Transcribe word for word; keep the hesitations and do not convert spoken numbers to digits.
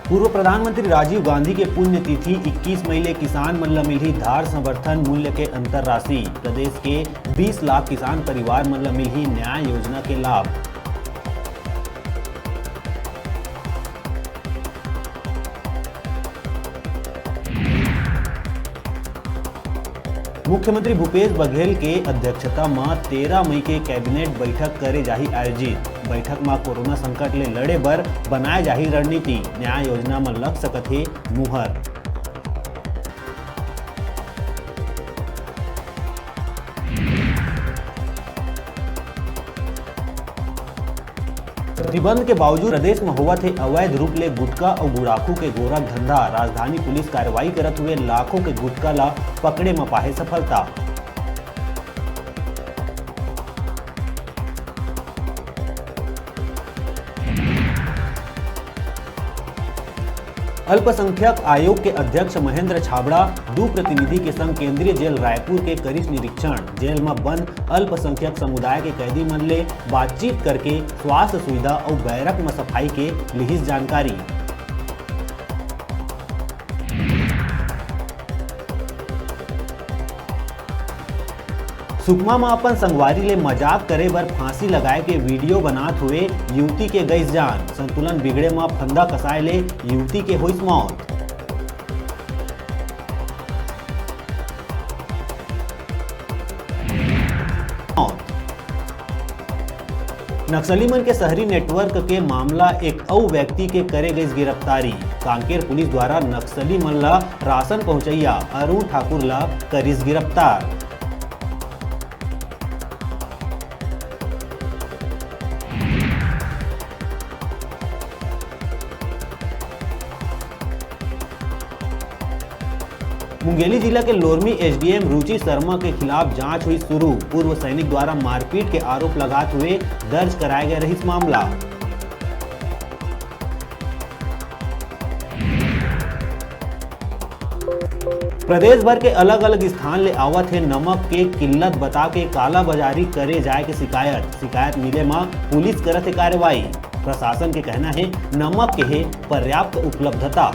पूर्व प्रधानमंत्री राजीव गांधी के पुण्यतिथि, इक्कीस मई ले किसान मन ल मिलही धार समर्थन मूल्य के अंतर राशि। प्रदेश के बीस लाख किसान परिवार मन ल मिलही न्याय योजना के लाभ। मुख्यमंत्री भूपेश बघेल के अध्यक्षता म तेरह मई के कैबिनेट बैठक करे जाही आयोजित। बैठक म कोरोना संकट ले लड़े बर बनाए जाही रणनीति, न्याय योजना म लग सकत हे मुहर। प्रतिबंध के बावजूद प्रदेश म होवत हे अवैध रूप ले गुटखा अउ गुड़ाखू के गोरख धंधा। राजधानी पुलिस कार्रवाई करत हुए लाखों के गुटखा ला पकड़े म पाहे सफलता। अल्पसंख्यक आयोग के अध्यक्ष महेंद्र छाबड़ा दू प्रतिनिधि के संग केंद्रीय जेल रायपुर के करिस निरीक्षण। जेल म बंद अल्पसंख्यक समुदाय के कैदी मन ले बातचीत करके स्वास्थ्य सुविधा अउ बैरक म सफाई के लिहिस जानकारी। सुकमा म अपन संगवारी ले मजाक करे बर फांसी लगाए के वीडियो बनात हुए युवती के गइस जान। संतुलन बिगड़े म फंदा कसाए ले युवती के होइस मौत। नक्सली मन के शहरी नेटवर्क के मामला, एक अउ व्यक्ति के करे गइस गिरफ्तारी। कांकेर पुलिस द्वारा नक्सली मन ला राशन पहुंचैया अरुण ठाकुर ला करिस गिरफ्तार। मुंगेली जिला के लोरमी एसडीएम रुचि शर्मा के खिलाफ जांच हुई शुरू। पूर्व सैनिक द्वारा मारपीट के आरोप लगात हुए दर्ज कराए गए रहिस मामला। प्रदेश भर के अलग-अलग स्थान ले आवत हे नमक के किल्लत बता के कालाबाजारी करे जाए के शिकायत। शिकायत मिले म पुलिस करत हे कार्रवाई। प्रशासन के कहना हे, नमक के हे पर्याप्त उपलब्धता।